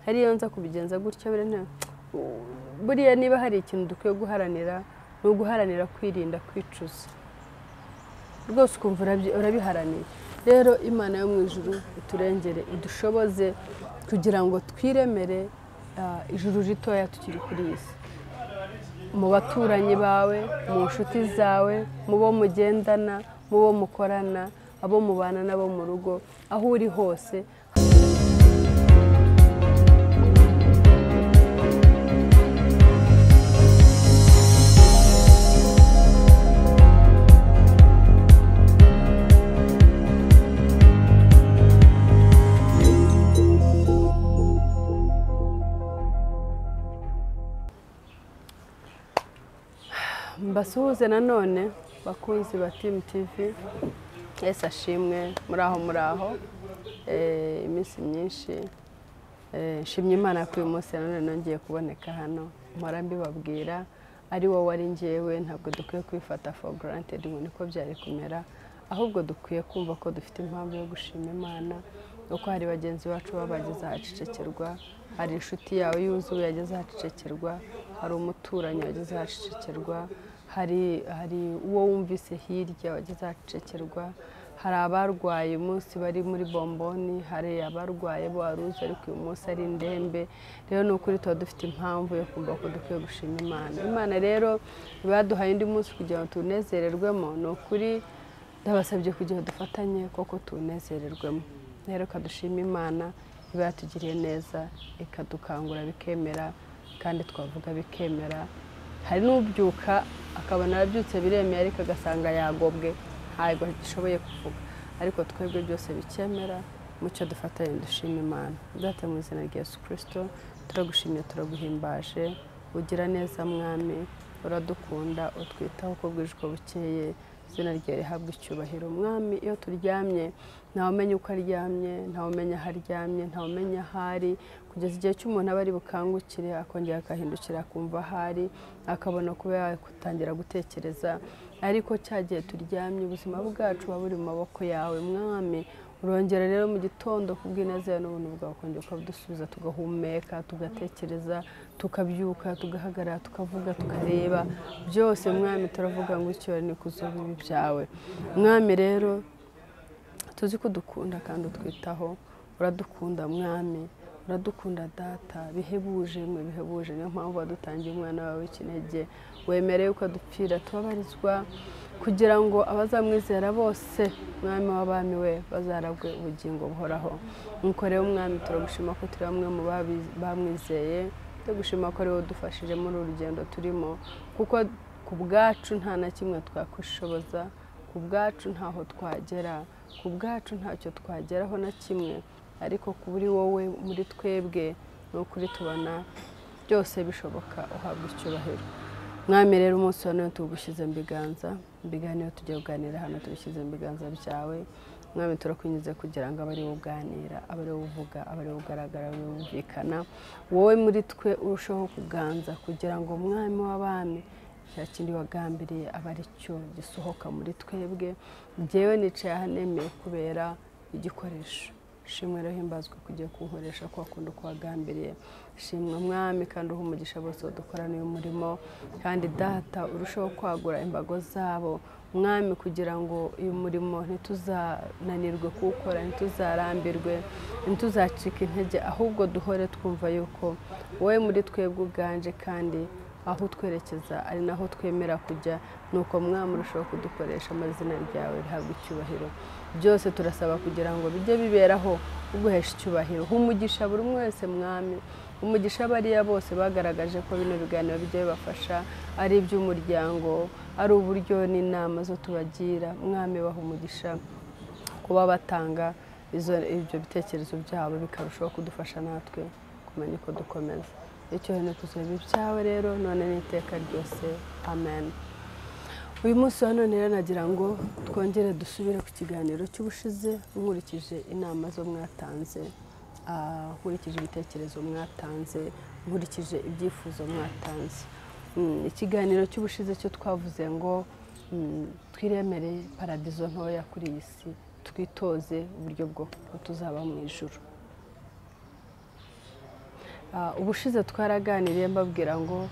Hariyo nza kubigenza gutya, buriya niba hari ikintu dukwiye guharanira ni uguharanira kwirinda kwicuza rwose, ukumva urabiharaniye. Rero Imana yo mu ijuru iturengere, idushoboze kugira ngo twiremere ijuru ritoya tukiri kuri iyi si. Mu baturanyi bawe, mu nshuti zawe, mu bo mugendana, mu bo mukorana, abo mubana nabo mu rugo, aho uri hose. Mbasuhuze nanone bakunzi ba Team TV, Yesu ashimwe. Muraho muraho, iminsi myinshi. Nshimye Imana ko uyu munsi nanone nongeye kuboneka hano. Mpora mbibabwira, ari wowe ari njyewe, ntabwo dukwiye kwifata for granted ngo niko byari kumera, ahubwo dukwiye kumva ko dufite impamvu yo gushima Imana, uko hari bagenzi bacu babageze ahacecekerwa, hari inshuti yawe yuzuye yageze ahacecekerwa, hari umuturanyi wageze ahacecekerwa, hari uwo wumvise hirya wageze ahacecekerwa, hari abarwaye umunsi bari muri bomboni, hari abarwaye bo waruzi ariko uyu munsi ari indembe. Rero ni ukuri tuba dufite impamvu yo kumva ko dukwiye gushima Imana. Imana rero ibaduhaye undi munsi kugira ngo tunezererwemo, ni ukuri ndabasabye kugira ngo dufatanye koko tunezererwemo. Rero kadushima Imana iba yatugiriye neza, ikadukangura bikemera, kandi twavuga bikemera. Hari n'ubyuka akabona arabyutse biremeye ariko agasanga yagobwe, ntabwo gishoboye kuvuga, ariko twebwe byose bikemera. Mucyo dufatanye dushima Imana. Data mu izina rya Yesu Kristo, turagushimye, turaguhimbaje, ugira neza Mwami, uradukunda, utwitaho uko bwije uko bukeye, izina ryawe rihabwe icyubahiro. Mwami, iyo turyamye ntawe umenya uko aryamye, ntawe umenya aho aryamye, ntawe umenya aho ari, kugeza igihe cy'umuntu aba ari bukangukire akongera akahindukira akumva aho ari, akabona kuba yatangira gutekereza. Ariko cya gihe turyamye ubuzima bwacu buba buri mu maboko yawe Mwami. Urongera rero mu gitondo kubw'ineza n'ubuntu bwawe ukongera ukadusubiza, tugahumeka, tugatekereza, tukabyuka, tugahagarara, tukavuga, tukareba byose. Mwami, turavuga ngo icyo ni kuzuba ibi byawe. Mwami rero tuzi ko dukunda kandi utwitaho, uradukunda Mwami, uradukunda Data bihebuje, mwe bihebuje. Niyo mpamvu wadutangiye umwana wawe w'ikinege, wemereye ukadupfira tubabarizwa, kugira ngo abazamwizera bose Mwami w'abami we bazaragwe ubugingo buhoraho. Nuko rero Mwami, turagushima ko turi bamwe mu bamwizeye, turagushima ko ariwe udufashije muri uru rugendo turimo, kuko ku bwacu nta na kimwe twakwishoboza, ku bwacu ntaho twagera, ku bwacu ntacyo twageraho na kimwe, ariko kuri wowe muri twebwe ni ukuri tubona byose bishoboka, uhabwa icyubahiro. Mwami rero umunsi wa none tugushyize mu biganza, ibiganiro tugiye kuganira hano tubishyize mu biganza byawe. Mwami, turakwinginze kugira ngo abe ari wowe uganira, abe ari wowe uvuga, abe ari wowe ugaragara, abe ari wowe wumvikana, wowe muri twe urushaho kuganza, kugira ngo Mwami w'abami cya kindi wagambiriye abe ari cyo gisohoka muri twebwe. Njyewe nicaye aha nemeye kubera igikoresho. Shimwe rero himbazwe kugiye kunkoresha kwa kundi uko wagambiriye. Shimwe Mwami, kandi uha umugisha bose badukorana uyu murimo, kandi Data urushaho kwagura imbago zabo Mwami, kugira ngo uyu murimo ntituzananirwe kuwukora, ntituzarambirwe, ntituzacike intege, ahubwo duhore twumva yuko wowe muri twebwe uganje, kandi aho utwerekeza ari naho twemera kujya. Nuko Mwami urushaho kudukoresha, amazina ryawe rihabwe icyubahiro. Byose turasaba kugira ngo bijye biberaho uguhesha icyubahiro. Umugisha buri umwe wese Mwami, umugisha bariya bose bagaragaje ko bino biganiro bijya bibafasha, ari iby'umuryango, ari uburyo n'inama zo tubagira. Mwami, baha umugisha kuba batanga ibyo bitekerezo byabo, bikarushaho kudufasha natwe kumenya uko dukomeza. Icyo ni kuzuba ibyawe rero none n'iteka ryose, amen. Uyu munsi wa none rero nagira ngo twongere dusubire ku kiganiro cy'ubushize, nkurikije inama zo mwatanze, nkurikije ibitekerezo mwatanze, nkurikije ibyifuzo mwatanze. Ikiganiro cy'ubushize cyo twavuze ngo twiremere paradizo ntoya kuri iyi si, twitoze uburyo bwo tuzaba mu ijuru. Ubushize twaraganiriye mbabwira ngo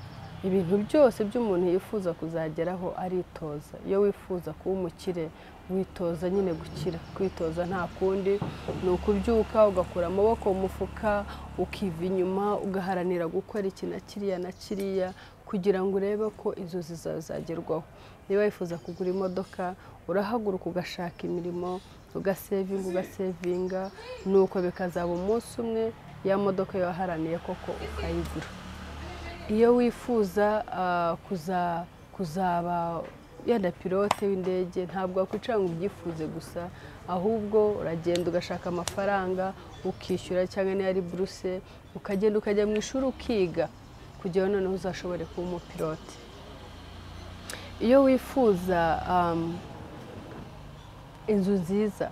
ibintu byose by'umuntu yifuza kuzageraho aritoza. Iyo wifuza kuba umukire witoza nyine gukira, kwitoza nta kundi ni ukubyuka ugakura amaboko mu mufuka, ukiva inyuma, ugaharanira gukora iki na kiriya na kiriya kugira ngo urebe ko inzozi zawe zagerwaho. Niba wifuza kugura imodoka urahaguruka ugashaka imirimo, ugasevinga ugasevinga, nuko bikazaba umunsi umwe ya modoka waharaniye koko ukayigura. Iyo wifuza kuzaba yenda pilote w'indege, ntabwo wakwicara ngo ubyifuze gusa, ahubwo uragenda ugashaka amafaranga ukishyura, cyangwa niyo ari buruse ukagenda ukajya mu ishuri ukiga kugira ngo noneho uzashobore kuba umupilote. Iyo wifuza inzu nziza,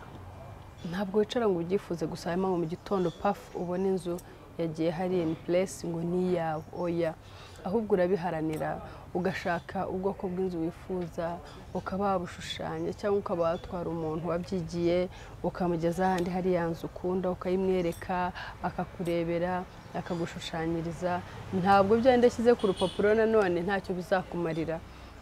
ntabwo wicara ngo ubyifuze gusa, hanyuma mu gitondo pafu ubone inzu yagiye hari in place ngo ni iyawe, oya, ahubwo urabiharanira ugashaka ubwoko bw'inzu wifuza, ukaba wabushushanya cyangwa ukaba watwara umuntu wabyigiye ukamugeza ahandi hari ya nzu ukunda, ukayimwereka akakurebera akagushushanyiriza. Ntabwo byenda ashyize ku rupapuro nanone ntacyo bizakumarira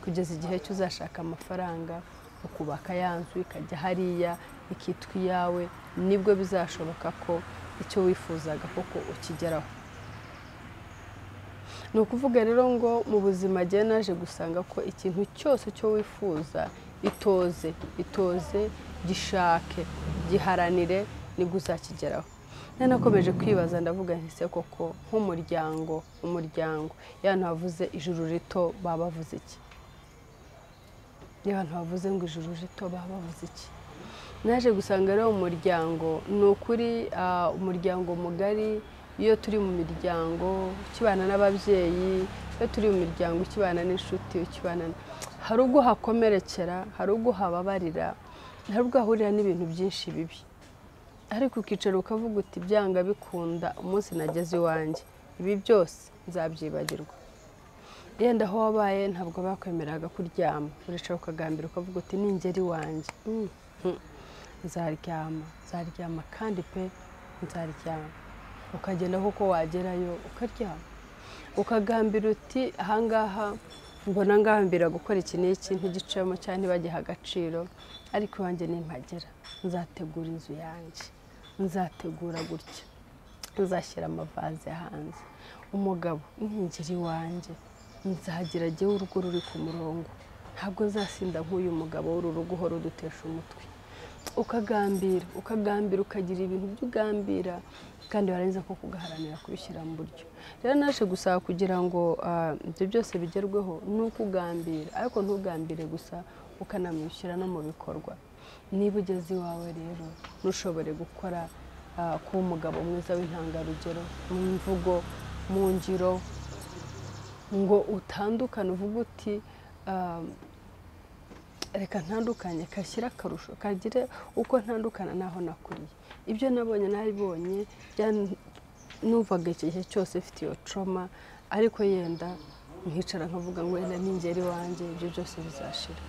kugeza igihe cy'uzashaka amafaranga ukubaka ya nzu ikajya hariya ikitwa iyawe, nibwo bizashoboka ko icyo wifuzaga koko ukigeraho. Ni ukuvuga rero ngo mu buzima jye naje gusanga ko ikintu cyose cyo wifuza itoze, itoze, gishake, giharanire, nibwo uzakigeraho. Nanakomeje kwibaza ndavuga nti se koko nk'umuryango, umuryango iyo abantu bavuze ijuru rito baba bavuze iki? Iyo abantu bavuze ngo ijuru rito baba bavuze iki? Naje gusanga rero umuryango ni ukuri, umuryango mugari, iyo turi mu miryango ukibana n'ababyeyi, iyo turi mu miryango ukibana n'inshuti, ukibana, hari ubwo hakomerekera, hari ubwo hababarira, hari ubwo hahurira n'ibintu byinshi bibi, ariko ukicara ukavuga uti byanga bikunda umunsi nageze iwanjye ibi byose nzabyibagirwa. Yenda aho wabaye ntabwo bakwemeraga kuryama, uricara ukagambira ukavuga uti ningera iwanjye nzaryama, nzaryama kandi pe nzaryama. Ukagenda kuko wagerayo ukaryama, ukagambira uti ahangaha mbona ngambira gukora iki n'iki ntigicemo cyangwa ntibagihe agaciro, ariko iwanjye nimpagera nzategura inzu yanjye, nzategura gutya, nzashyira amavaze hanze, umugabo ningera iwanjye nzagira jyewe urugo ruri ku murongo, ntabwo nzasinda nk'uyu mugabo w'uru rugo uhora udutesha umutwe. Ukagambira, ukagambira, ukagira ibintu by'ugambira kandi warangiza ko kugaharanira kubishyira mu buryo. Rero naje gusaba kugira ngo ibyo byose bigerweho ni ukugambira, ariko ntugambire gusa, ukanamushyira no mu bikorwa. Niba ugeze iwawe rero ntushobore gukora kuba umugabo mwiza w'intangarugero mu mvugo, mu ngiro, ngo utandukane uvuge uti reka ntandukanye, kashyira akarusho, kagire uko ntandukana naho nakuriye. Ibyo nabonye naribonye, numvaga iki gihe cyose mfite iyo trauma, ariko yenda nkicara nkavuga ngo wenda ningera iwanjye ibyo byose bizashira.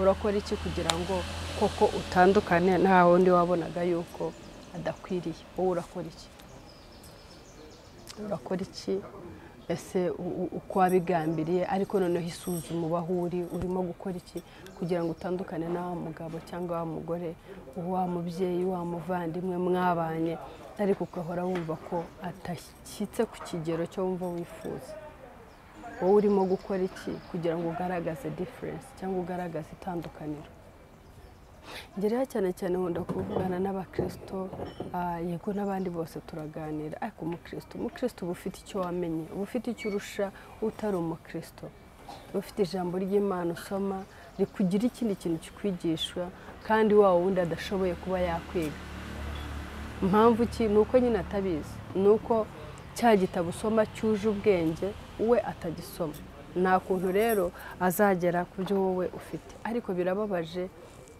Urakora iki kugira ngo koko utandukane nta wundi wabonaga yuko adakwiriye? Wowe urakora iki? Urakora iki? Ese uko wabigambiriye, ariko noneho isuzuma uba aho uri, urimo gukora iki kugira ngo utandukane na wa mugabo cyangwa wa mugore, wa mubyeyi, wa muvandimwe mwabanye, ariko ugahora wumva ko atashyitse ku kigero cyo wumva wifuza. Wowe urimo gukora iki kugira ngo ugaragaze difference cyangwa ugaragaze itandukaniro? Ngereho cyane cyane nkunda kuvugana n'abakristo, yego n'abandi bose turaganira, ariko umukristo uba ufite icyo wamenye, uba ufite icyo urusha utari umukristo, uba ufite ijambo ry'Imana usoma rikugira ikindi kintu kikwigishwa kandi wa wundi adashoboye kuba yakwiga. Impamvu ki? Ni uko nyine atabizi, ni uko cya gitabo usoma cyuje ubwenge we atagisoma, nta kuntu rero azagera ku byo wowe ufite. Ariko birababaje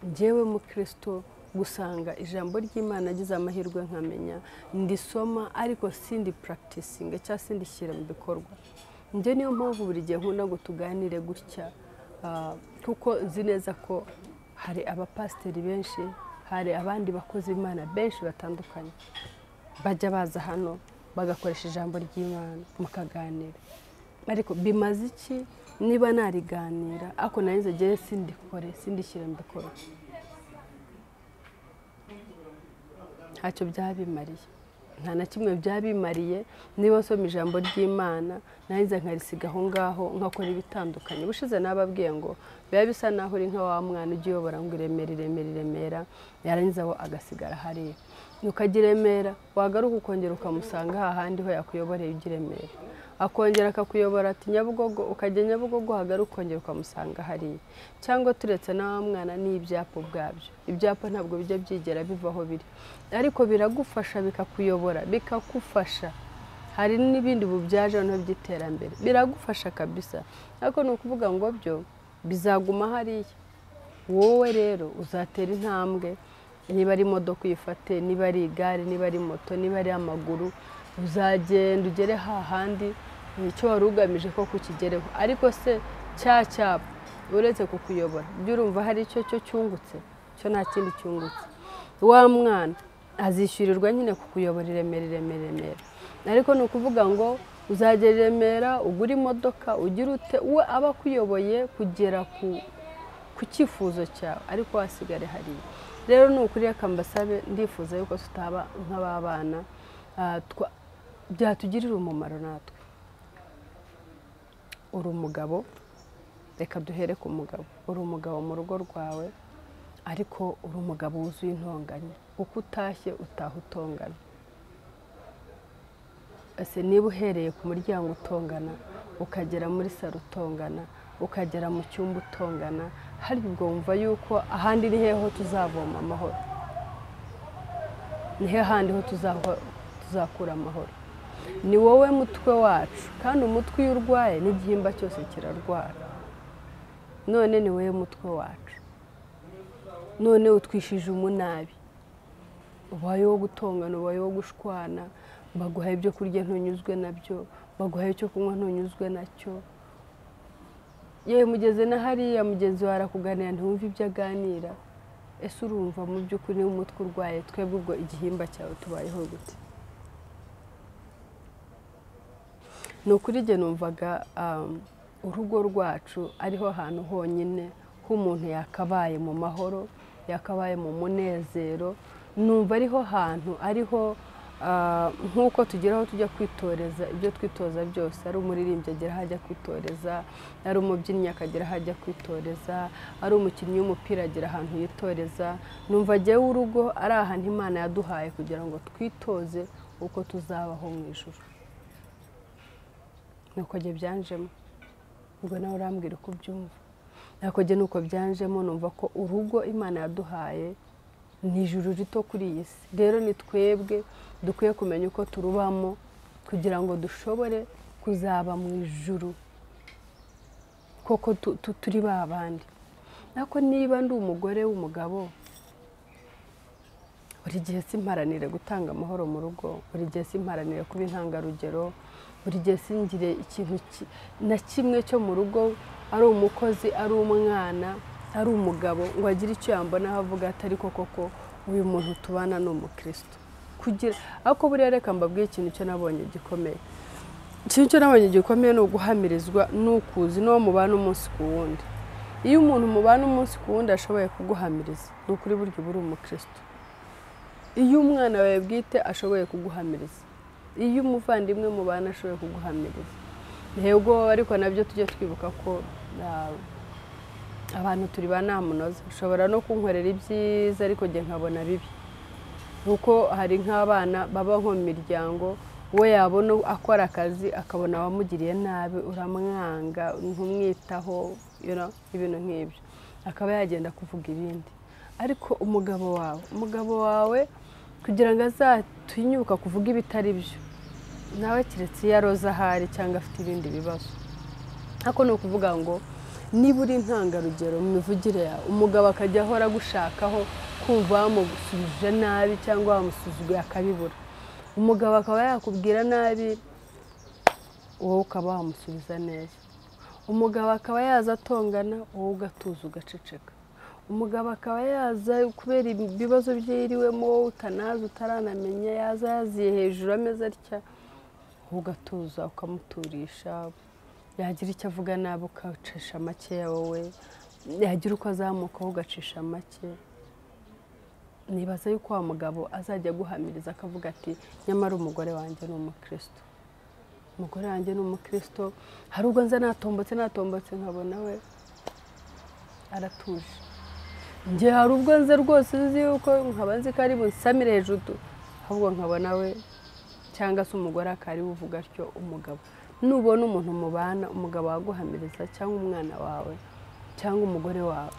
njyewe mukristo gusanga ijambo ry'Imana agize amahirwe nkamenya ndisoma, ariko sindi practicing cyangwa sindishyira mu bikorwa. Njye niyo mpamvu buri gihe nkunda ngo tuganire gutya, kuko nzi neza ko hari abapasiteri benshi, hari abandi bakozi b'Imana benshi batandukanye bajya baza hano bagakoresha ijambo ry'Imana mukaganira. Ariko bimaze iki niba nariganira ako narinze jye sindikore, sindishyire mu bikorwa? Ntacyo byabimariye, nta na kimwe byabimariye. Niba nsoma ijambo ry'Imana narinze nkarisiga aho ngaho nkakora ibitandukanye. Ubushize nababwiye ngo biba bisa naho uri nka wa mwana ujya uyobora ngo iremera iremera iremera, yarangiza aho agasigara hariya. Ukajya i Remera, wagaruka ukongera ukamusanga hahandi ho yakuyoboreye ujya i Remera, akongera akakuyobora ati Nyabugogo, ukajya Nyabugogo, wagaruka ukongera ukamusanga hariya. Cyangwa turetse na wa mwana n'ibyapa ubwabyo, ibyapa ntabwo bijya byigera biva aho biri, ariko biragufasha, bikakuyobora, bikakufasha. Hari n'ibindi bubyaje noneho by'iterambere, biragufasha kabisa. Ariko ni ukuvuga ngo byo bizaguma hariya. Wowe rero uzatera intambwe, niba ari imodoka uyifate, niba ari igare, niba ari moto, niba ari amaguru, uzagenda ugere hahandi icyo wari ugamije ko kukigereho. Ariko se cya cyapa uretse kukuyobora, byo urumva hari icyo cyo cyungutse? Cyo nta kindi cyungutse. Wa mwana azishyurirwa nyine kukuyobora i Remera, i Remera, i Remera. Ariko ni ukuvuga ngo uzagera i Remera ugure imodoka, ugire ute, we aba akuyoboye kugera ku cyifuzo cyawe, ariko wasigare hariya. Rero ni ukuri reka mbasabe, ndifuza yuko tutaba nk'ababana, byatugirira umumaro natwe. Uri umugabo, reka duhere ku mugabo. Uri umugabo mu rugo rwawe, ariko uri umugabo wuzuye intonganya. Uko utashye utaha utongana. Ese niba uhereye ku muryango utongana, ukagera muri saro utongana, ukagera mu cyumba utongana, hari ubwo wumva yuko ahandi ni heho tuzavoma amahoro? Ni he handi ho tuzakura amahoro? Ni wowe mutwe wacu, kandi umutwe iyo urwaye n'igihimba cyose kirarwara. None ni wowe mutwe wacu, none utwishije umunabi, ubaye wo gutongana, ubaye wo gushwana, baguhaye ibyo kurya ntunyuzwe nabyo, baguhaye icyo kunywa ntunyuzwe nacyo. Yewe mugeze na hariya mugenzi wawe arakuganira ntiwumve ibyo aganira. Ese urumva mu by'ukuri niba umutwe urwaye, twebwe ubwo igihimba cyawe tubayeho gute? Ni ukuri jye numvaga urugo rwacu ariho hantu honyine h'umuntu yakabaye mu mahoro, yakabaye mu munezero. Numva ariho hantu, ariho nk'uko tugera aho tujya kwitoreza ibyo twitoza byose. Ari umuririmbyi agera aho ajya kwitoreza, ari umubyinnyi akagera aho ajya kwitoreza, ari umukinnyi w'umupira agera ahantu yitoreza. Numva jyewe urugo ari ahantu Imana yaduhaye kugira ngo twitoze uko tuzabaho mu ijuru. Nuko jye byanjemo, ubwo nawe urambwira uko ubyumva. Ariko jye nuko byanjemo, numva ko urugo Imana yaduhaye ni ijuru rito kuri iyi si. Rero ni twebwe dukwiye kumenya uko turubamo kugira ngo dushobore kuzaba mu ijuru koko turi ba bandi. Ariko niba ndi umugore w'umugabo, buri gihe simparanire gutanga amahoro mu rugo, buri gihe simparanire kuba intangarugero, buri gihe singire ikintu na kimwe cyo mu rugo, ari umukozi, ari umwana, ari umugabo, ngo agire icyo yambonaho avuga ati ariko koko uyu muntu tubana ni umukristo. Kugira ariko buriya reka mbabwire ikintu cyo nabonye gikomeye. Ikintu cyo nabonye gikomeye ni uguhamirizwa n'ukuzi n'uwo mubana umunsi ku wundi. Iyo umuntu mubana umunsi ku wundi ashoboye kuguhamiriza, ni ukuri burya uba uri umukristo. Iyo umwana wawe bwite ashoboye kuguhamiriza, iyo umuvandimwe mubana ashoboye kuguhamiriza, yego. Ariko nabyo tujye twibuka ko abantu turi ba ntamunoza. Ushobora no kunkorera ibyiza ariko njye nkabona bibi. Kuko hari nk'abana baba nko mu miryango, we yabona akora akazi akabona wamugiriye nabi, uramwanga, ntumwitaho, ibintu nk'ibyo, akaba yagenda kuvuga ibindi. Ariko umugabo wawe kugira ngo azatinyuka kuvuga ibitari byo, nawe keretse iyo aroza ahari cyangwa afite ibindi bibazo. Ariko ni ukuvuga ngo niba uri intangarugero mu mivugire yawe, umugabo akajya ahora agushakaho kumva wamusubije nabi cyangwa wamusuzuguye akabibura, umugabo akaba yakubwira nabi, wowe ukaba wamusubiza neza. Umugabo akaba yaza atongana, wowe ugatuza ugaceceka. Umugabo akaba yaza kubera ibibazo bye yiriwemo, wowe utanazi utaranamenya, yaza yaziye hejuru ameze atya, Ugatuza, ukamuturisha, yagira icyo avuga nabi ukacisha make, wowe yagira uko azamuka ugacisha make. Nibaza yuko wa mugabo azajya aguhamiriza akavuga ati nyamara umugore wanjye ni umukristo, umugore wanjye ni umukristo. Hari ubwo nza natombotse nkabona we aratuje. Njye hari ubwo nza rwose nzi yuko nkaba nzi ko ari bunsamire hejuru, ahubwo nkabona we cyangwa se umugore akari uvuga atyo. Umugabo nubona umuntu mubana, umugabo waguhamiriza cyangwa umwana wawe cyangwa umugore wawe,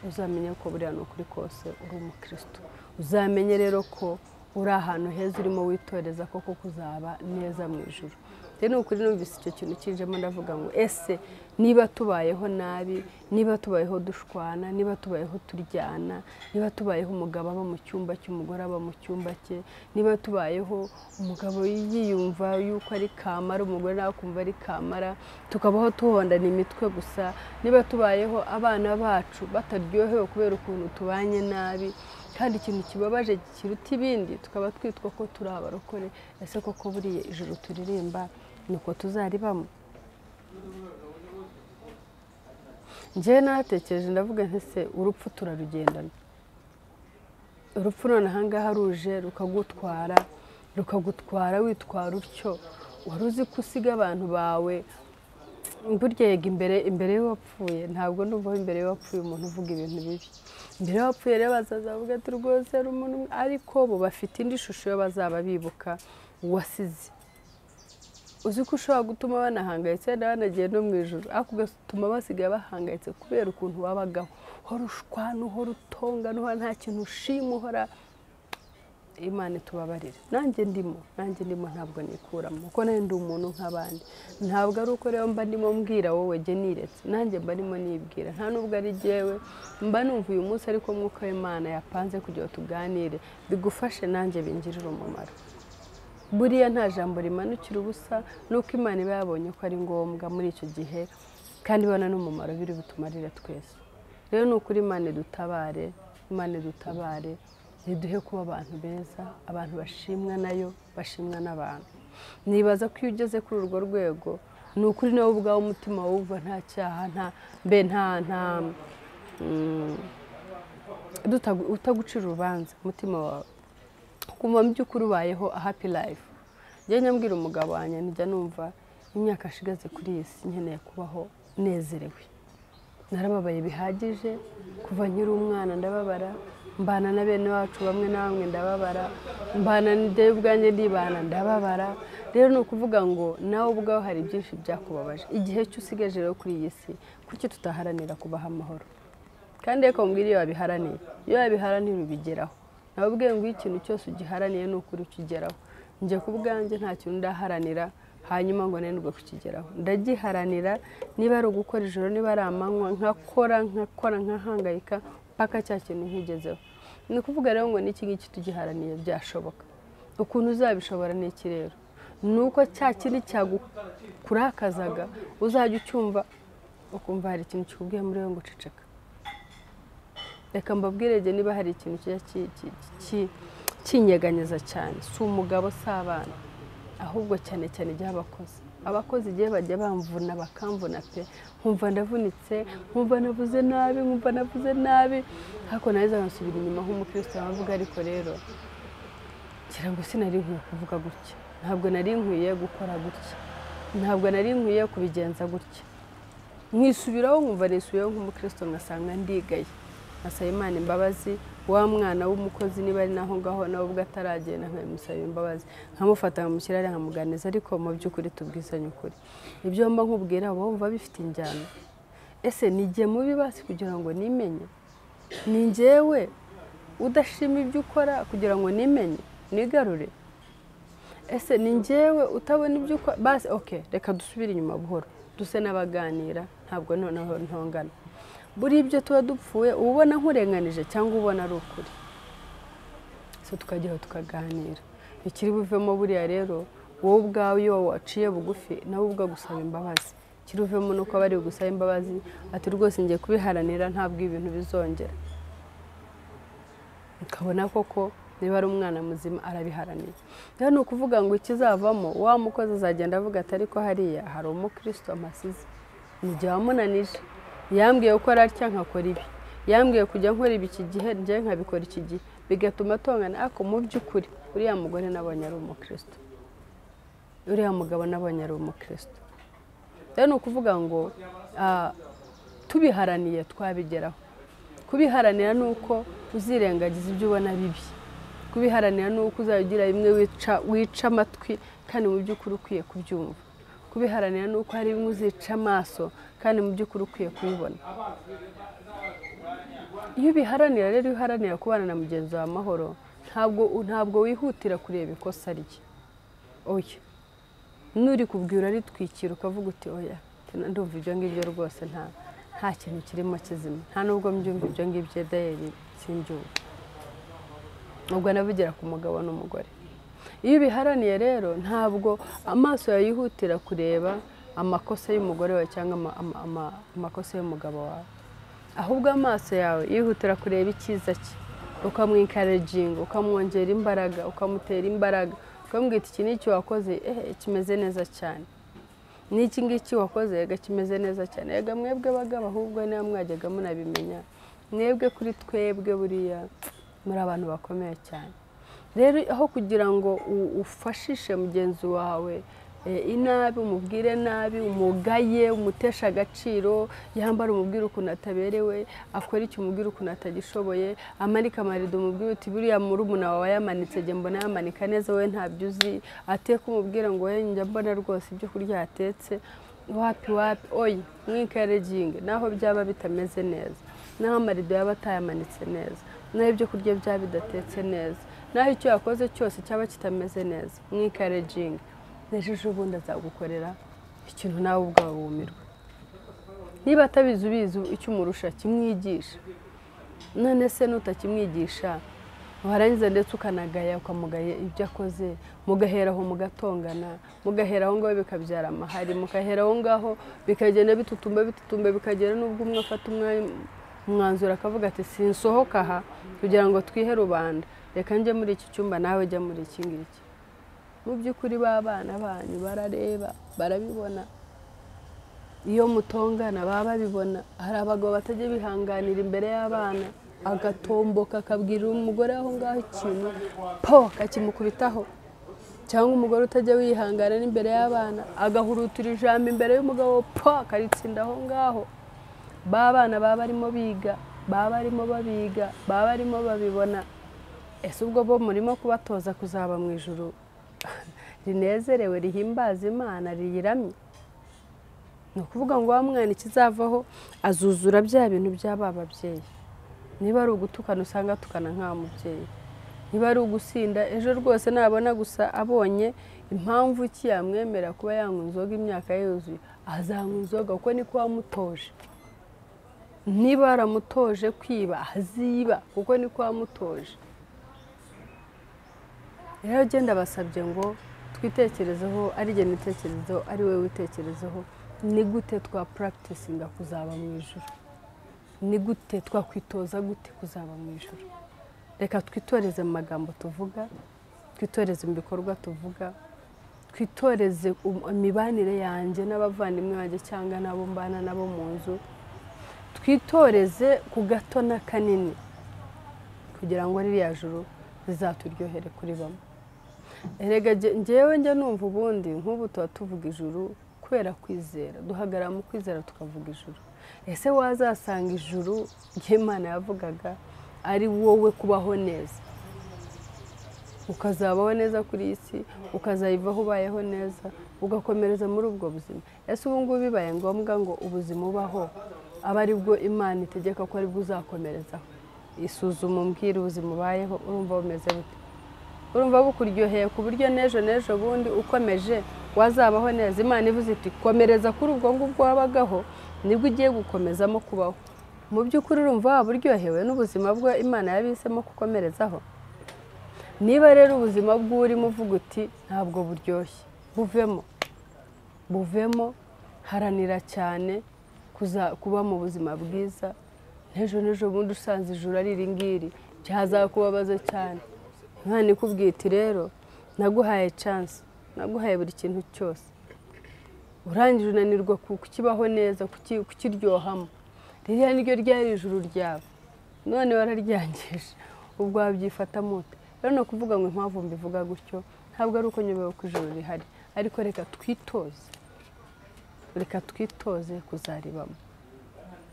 uzamenye ko buriya ni ukuri kose uri umukristo. Uzamenye rero ko uri ahantu heza urimo witoreza koko kuzaba neza mu ijuru. Rero ni ukuri numvise icyo kintu kinjemo, ndavuga ngo ese niba tubayeho nabi, niba tubayeho dushwana, niba tubayeho turyana, niba tubayeho umugabo aba mu cyumba cy'umugore aba mu cyumba cye, niba tubayeho umugabo yiyumva yuko ari kamara, umugore nawe akumva ari kamara, tukabaho tuhondana imitwe gusa, niba tubayeho abana bacu bataryohewe kubera ukuntu tubanye nabi, kandi ikintu kibabaje kiruta ibindi tukaba twitwa ko turi abarokore, ese koko buriya ijuru turirimba nuko tuzaribamo? Njyewe naratekereje ndavuga nti se urupfu turarugendana, urupfu none aha ngaha ruje rukagutwara witwara utyo, wari uzi ko usiga abantu bawe. Burya yega imbere y'uwapfuye, ntabwo numva imbere y'uwapfuye umuntu uvuga ibintu bibi. Imbere y'uwapfuye rero bazaza bavuga ati rwose ari umuntu, ariko bo bafite indi shusho yo bazaba bibuka wasize. Uzi ko ushobora gutuma banahangayitse, banagiye no mu ijuru, ariko ugatuma basigaye bahangayitse kubera ukuntu wabagaho, uhora ushwana, uhora utongana, uhora nta kintu ushima, uhora. Imana itubabarire. Nanjye ndimo ntabwo nikuramo, kuko nawe ndi umuntu nk'abandi. Ntabwo ari uko rero mba ndimo mbwira wowe jye niretse, nanjye mba ndimo nibwira, nta nubwo ari jyewe mba numva uyu munsi, ariko Mwuka w'Imana yapanze kugira ngo tuganire, bigufashe nanjye bingirire umumaro. Buriya nta jambo rimanukira ubusa, nuko Imana iba yabonye ko ari ngombwa muri icyo gihe, kandi ibona n'umumaro biri butumarire twese. Rero ni ukuri Imana idutabare, Imana idutabare, iduhe kuba abantu beza, abantu bashimwa nayo, bashimwa n'abantu. Nibaza ko iyo ugeze kuri urwo rwego, ni ukuri nawe ubwawe umutima wumva nta cyaha, nta utagucira urubanza, umutima wawe ukumva mu by'ukuri ubayeho a happy life. Njye nyambwira umugabo wanjye njya numva imyaka ashigaze kuri iyi si nkeneye kubaho nezerewe. Narababaye bihagije kuva nkiri umwana, ndababara, mbana na bene wacu bamwe na bamwe ndababara, mbana njye ubwanjye ndibana ndababara. Rero ni ukuvuga ngo nawe ubwawe hari byinshi byakubabaje. Igihe cyo usigaje rero kuri iyi si, kuki tutaharanira kubaha amahoro? Kandi reka mbwire, iyo wabiharaniye, iyo wabiharaniye ubigeraho. Nababwiye ngo ikintu cyose ugiharaniye ni ukuri ukigeraho. Njye ku bwanjye nta kintu ndaharanira hanyuma ngo nanirwe kukigeraho. Ndagiharanira, niba ari ugukora ijoro, niba ari amanywa, nkakora nkahangayika mpaka cya kintu nkigezeho. Ni ukuvuga rero ngo n'iki ngiki tugiharaniye byashoboka. Ukuntu uzabishobora ni iki rero? Ni uko cya kindi cyagukurakazaga uzajya ucyumva ukumva hari ikintu kikubwiye muri wowe ngo ceceka. Reka mbabwire niba hari ikintu kijya kinyeganyeza cyane, si umugabo si abana, ahubwo cyane cyane igihe abakozi. Abakozi igihe bajya bamvuna bakamvuna pe, nkumva ndavunitse, nkumva navuze nabi, nkumva navuze nabi, ariko nahise nkasubira inyuma nk'umukristo bavuga ariko rero ngira ngo sinari nkwiye kuvuga gutya, ntabwo nari nkwiye gukora gutya, ntabwo nari nkwiye kubigenza gutya. Nkisubiraho nkumva nisubiyeho nk'umukristo, ngasanga ndigaye, nkasaba Imana imbabazi. Wa mwana w'umukozi niba ari naho ngaho nawe ubwo ataragenda nkamusaba imbabazi, nkamufata nkamushyira hariya nkamuganiza, ariko mu by'ukuri tubwizanye ukuri. Ibyo mba nkubwira wumva bifite injyana. Ese nijye mubi basi kugira ngo nimenye? Ni njyewe udashima ibyo ukora kugira ngo nimenye nigarure? Ese ni njyewe utabona ibyo ukora basi? Okay, reka dusubire inyuma buhoro, duse n'abaganira, ntabwo noneho ntongana. Buri ibyo tuba dupfuye uba ubona nkurenganije cyangwa ubona ari ukuri, so tukajyaho tukaganira. Ikiri buvemo buriya rero, wowe ubwawe iyo waciye bugufi nawe ubwo gusaba imbabazi, ikiri buvemo nuko bari gusaba imbabazi ati rwose ngiye kubiharanira ntabwo ibintu bizongera. Ukabona koko Niba ari umwana muzima arabiharaniye. Rero ni ukuvuga ngo ikizavamo, wa mukozi azagenda avuga ati ariko hariya hari umukristo amasize, nijye wamunanije, yambwiye gukora atya nkakora ibi, yambwiye kujya nkora ibi iki gihe, njye nkabikora iki gihe, bigatuma atongana. Ariko mu by'ukuri uriya mugore nabonye ari umukristo, uriya mugabo nabonye ari umukristo. Rero ni ukuvuga ngo tubiharaniye twabigeraho. Kubiharanira ni uko uzirengagiza ibyo ubona bibi, kubiharanira ni uko uzagira bimwe wica amatwi kandi mu by'ukuri ukwiye kubyumva, kubiharanira ni uko hari bimwe uzica amaso kandi mu by'ukuri ukwiye kubibona. Iyo ubiharanira rero, iyo uharanira kubana na mugenzi wawe amahoro, ntabwo wihutira kureba ikosa rye. Oya, nuri kubwira aritwikira ukavuga uti oya, ndumva ibyo ngibyo rwose nta kintu kirimo kizima, nta nubwo mbyumva ibyo ngibyo dayeri simbyumva. Ubwo navugira ku mugabo n'umugore. Iyo ubiharaniye rero ntabwo amaso yawe yihutira kureba amakosa y'umugore wawe cyangwa amakosa y'umugabo wawe, ahubwo amaso yawe yihutira kureba icyiza cye, ukamwinkarejinga, ukamwongera imbaraga, ukamutera imbaraga, ukamubwira iki n'iki wakoze kimeze neza cyane, n'iki ngiki wakoze ega kimeze neza cyane. Ega mwebwe bagabo ahubwo niba mwajyaga munabimenya, mwebwe kuri twebwe buriya muri abantu bakomeye cyane. Rero aho kugira ngo ufashishe mugenzi wawe inabi, umubwire nabi, umugaye, umutesha agaciro, yambara umubwire ukuntu ataberewe, akora icyo umubwire ukuntu atagishoboye, amanika amarido umubwire uti buriya murumuna wawe yamanitse njye mbona yamanika neza wowe ntabyo uzi, ateka umubwire ngo wowe njya mbona rwose ibyo kurya yatetse wapi wapi. Oya, mwinkareginge naho byaba bitameze neza, naho amarido yaba atayamanitse neza, naho ibyo kurya byaba bidatetse neza, naho icyo yakoze cyose cyaba kitameze neza, mwinkareginge. N'ejo ubundi azagukorera ikintu nawe ubwawe wumirwa. Niba atabizi ubizi icyo umurusha kimwigisha, none se nutakimwigisha warangiza ndetse ukanagaya, ukamugaya ibyo akoze, mugaheraho mugatongana, mugahera aho ngaho bikabyara amahari, mugahera aho ngaho bikagenda bitutumba bitutumba, bikagera n'ubwo umwe afata umwanzuro akavuga ati sinsohoka aha kugira ngo twihe rubanda, reka njye muri iki cyumba nawe jya muri iki ngiki. Mu by'ukuri b'abana banyu barareba, barabibona. Iyo mutongana baba babibona. Hari abagabo batajya bihanganira imbere y'abana, agatomboka akabwira umugore aho ngaho ikintu po akakimukubitaho, cyangwa umugore utajya wihangana n'imbere y'abana agahurutura ijambo imbere y'umugabo po akaritsinda aho ngaho. B'abana baba barimo biga, baba barimo babiga, baba barimo babibona. Ese ubwo bo murimo kubatoza kuzaba mu ijuru rinezerewe, rihimbaza Imana, riyiramye? Ni ukuvuga ngo wa mwana ikizavaho azuzura bya bintu by'aba babyeyi. Niba ari ugutukana usanga atukana nka mubyeyi, niba ari ugusinda ejo rwose nabona gusa abonye impamvu ki yamwemera kuba yanywa inzoga imyaka yuzuye, azanywa inzoga kuko niko wamutoje. Niba yaramutoje kwiba aziba kuko niko wamutoje. Rero genda basabye ngo twitekerezeho, ari jye nitekerezeho, ari wowe witekerezeho, ni gute twa practicinga kuzaba mu ijuru, ni gute twakwitoza gute kuzaba mu ijuru. Reka twitoreze mu magambo tuvuga, twitoreze mu bikorwa tuvuga, twitoreze imibanire yanjye n'abavandimwe banjye cyangwa n'abo mbana nabo mu nzu, twitoreze ku gato na kanini kugira ngo ririya juru rizaturyohere kuri bamwe. Erega njyewe njya numva ubundi nk'ubu tuba tuvuga ijuru kubera kwizera, duhagarara mu kwizera tukavuga ijuru. Ese wazasanga ijuru ry'Imana yavugaga ari wowe kubaho neza, ukazabaho neza kuri iyi si, ukazayivaho ubayeho neza, ugakomereza muri ubwo buzima. Ese ubu ngubu bibaye ngombwa ngo ubuzima ubaho abe ari bwo Imana itegeka ko ari bwo uzakomerezaho? Isuzuma umbwire ubuzima ubayeho, urumva bumeze bute? Urumva bukuryoheye ku buryo n'ejo n'ejo bundi ukomeje wazabaho neza? Imana ivuze iti komereza kuri ubwo ngubwo wabagaho, nibwo ugiye gukomezamo kubaho. Mu by'ukuri urumva waba uryohewe n'ubuzima bwo Imana yabihisemo kukomerezaho? Niba rero ubuzima bw'urimo uvuga uti ntabwo buryoshye, buvemo, buvemo, haranira cyane kuba mu buzima bwiza. N'ejo n'ejo bundi usanze ijuru ari iri ngiri, cyazakubabaza cyane. Imana ikubwiye iti rero naguhaye chance, naguhaye buri kintu cyose, urangije unanirwa kukibaho neza, kukiryohamo. Ririya niryo ryari ijuru ryawe, none wararyangije, ubwo wabyifatamo ute? Rero ni ukuvuga ngo impamvu mbivuga gutyo ntabwo ari uko nyobewe ko ijuru rihari, ariko reka twitoze, reka twitoze kuzaribamo.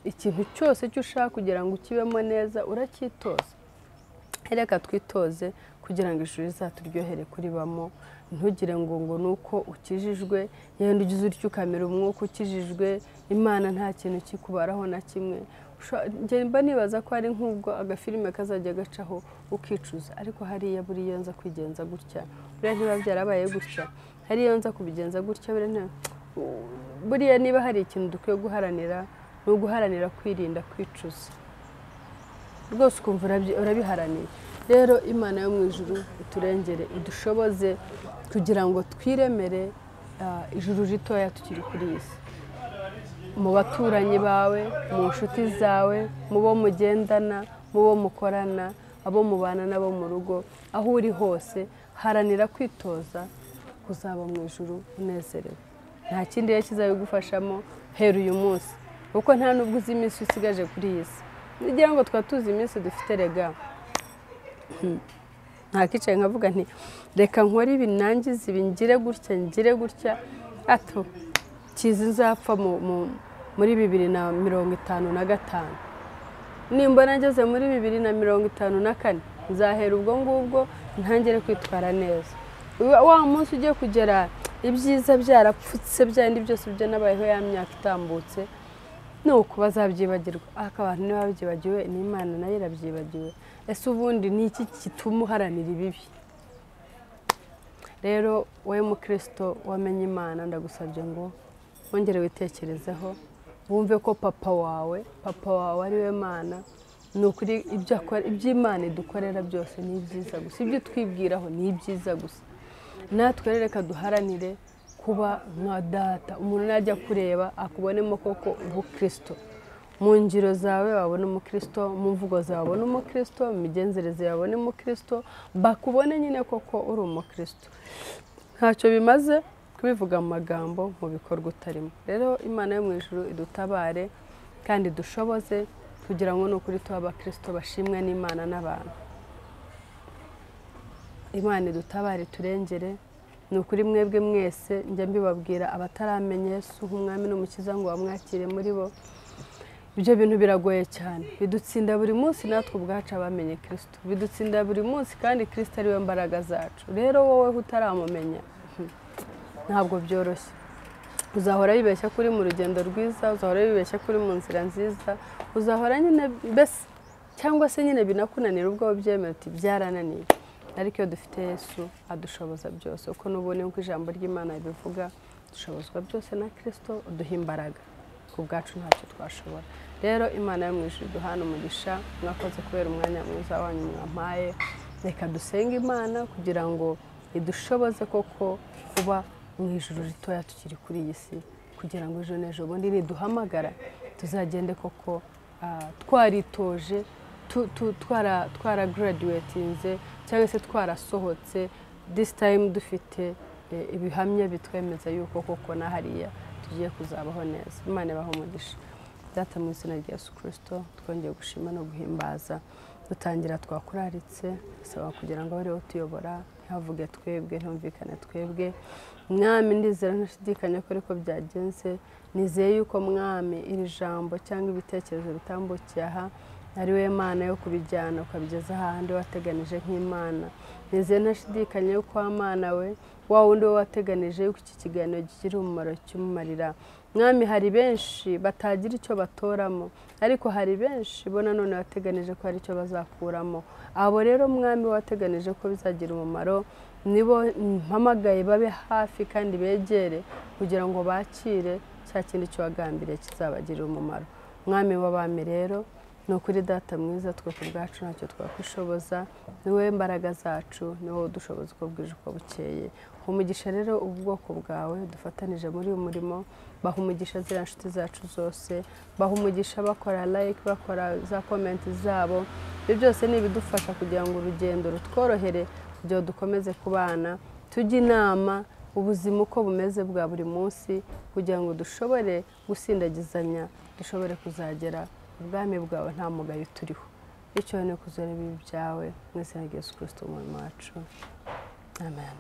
Ikintu cyose cyo ushaka kugira ngo ukibemo neza uracyitoza. Reka twitoze kugira ngo ijuru rizaturyohere kuribamo. Ntugire ngo nuko ukijijwe, yenda ugize utyo ukamera umwuka ukijijwe, Imana nta kintu kikubaraho na kimwe. Mba nibaza ko ari nk'ubwo agafilime kazajya gacaho ukicuza, ariko hariya buriya nza kwigenza gutya, buriya ntiba byarabaye gutya, hariya nza kubigenza gutya, buriya niba hari ikintu dukwiye guharanira ni uguharanira kwirinda kwicuza rwose, ukumva urabiharaniye. Rero Imana yo mu ijuru iturengere, idushoboze kugira ngo twiremere ijuru ritoya tukiri kuri iyi si. Mu baturanyi bawe, mu nshuti zawe, mu bo mugendana, mu bo mukorana, abo mubana nabo mu rugo, aho uri hose, haranira kwitoza kuzaba mu ijuru unezerewe. Nta kindi rero kizabigufashamo hera uyu munsi, kuko nta nubwo uzi iminsi usigaje kuri iyi si. Nigira ngo twa tuzi iminsi dufite rega, ntakicaye nkavuga nti reka nkore ibi nangize ibi, ngire gutya ngire gutya, ato kizi nzapfa muri 2055. Nimbona ngeze muri 2054 nzahera ubwo ngubwo ntangire kwitwara neza. Wa munsi ugiye kugera ibyiza byarapfutse, byandi byose byo nabayeho ya myaka itambutse, nuko bazabyibagirwa. Ariko abantu ntibabyibagiwe, n'Imana nayo irabyibagiwe. Ese ubundi ni iki gituma uharanira ibibi? Rero wowe mukristo wamenye Imana, ndagusabye ngo wongere witekerezeho, wumve ko papa wawe ari we Mana. Ni ukuri ibyo akora, ibyo Imana idukorera byose ni ibyiza gusa, ibyo twibwiraho ni ibyiza gusa. Natwe reka duharanire kuba nka data. Umuntu najya kureba akubonemo koko ubukristo mu ngiro zawe, wabona umukristo mu mvugo zawe, wabona umukristo mu migenzereze yawe, wabona umukristo, bakubone nyine koko uri umukristo. Ntacyo bimaze kubivuga mu magambo, mu bikorwa utarimo. Rero Imana yo mu ijuru idutabare kandi dushoboze kugira ngo nukuri tuba abakristo bashimwe n'Imana n'abantu. Imana idutabare, turengere. Ni ukuri mwebwe mwese njya mbibabwira, abataramenya Yesu nk'umwami n'umukiza ngo bamwakire muri bo, ibyo bintu biragoye cyane, bidutsinda buri munsi. Natwe ubwacu abamenye Kristo bidutsinda buri munsi, kandi Kristo ari we mbaraga zacu. Rero wowe utaramumenya ntabwo byoroshye. Uzahora wibeshya kuri mu rugendo rwiza, uzahora wibeshya kuri mu nzira nziza, uzahora nyine mbese, cyangwa se nyine binakunanira ubwo ubyemera uti byarananiye. Ariko iyo dufite Yesu adushoboza byose, uko n'ubone uko ijambo ry'Imana ribivuga, dushobozwa byose na Kristo uduha imbaraga. Ku bwacu ntacyo twashobora. Rero Imana yo mu ijuru iduhane umugisha, mwakoze kubera umwanya mwiza wanyu mwampaye. Reka dusenge Imana kugira ngo idushoboze koko kuba mu ijuru ritoya tukiri kuri iyi si, kugira ngo ejo n'ejo bundi niduhamagara tuzagende koko twaritoje, twaragraduatinze cyangwa se twarasohotse, this time dufite ibihamya bitwemeza yuko koko na hariya tugiye kuzabaho neza. Imana ibahe umugisha. Data mu izina rya Yesu Kristo, twongeye gushima no guhimbaza. Dutangira twakuraritse, saba kugira ngo abe utuyobora, ntihavuge twebwe, ntumvikane twebwe. Mwami, ndizera ntashidikanya ko ariko byagenze. Nizeye yuko Mwami iri jambo cyangwa ibitekerezo bitambukiye aha ari we Mana yo kubijyana ukabigeza ahandi wateganije nk'Imana. Nizeye ntashidikanya yuko wa Mana we wa wundi wateganije yuko iki kiganiro kigira umumaro cy'umumarira. Mwami, hari benshi batagira icyo batoramo, ariko hari benshi bo nanone wateganije ko hari icyo bazakuramo. Abo rero Mwami wateganije ko bizagira umumaro, nibo mpamagaye babe hafi kandi begere kugira ngo bakire cya kindi cyo wagambiriye kizabagirira umumaro. Mwami w'abami rero, Ni ukuri Data mwiza, twe ku bwacu ntacyo twakwishoboza, ni wowe mbaraga zacu, ni wowe udushoboza uko bwije uko bukeye. Umugisha rero ubwoko bwawe dufatanije muri uyu murimo, baha umugisha ziriya nshuti zacu zose, baha umugisha bakora like, bakora za comment zabo. Ibyo byose ni ibidufasha kugira ngo urugendo rutworohere, kugira ngo dukomeze kubana, tujye inama ubuzima uko bumeze bwa buri munsi, kugira ngo dushobore gusindagizanya, dushobore kuzagera ubwami bwawe nta mugayo turiho. Bityo ni kuzura ibibi byawe mu izina rya Yesu Kristo umwami wacu. Amen.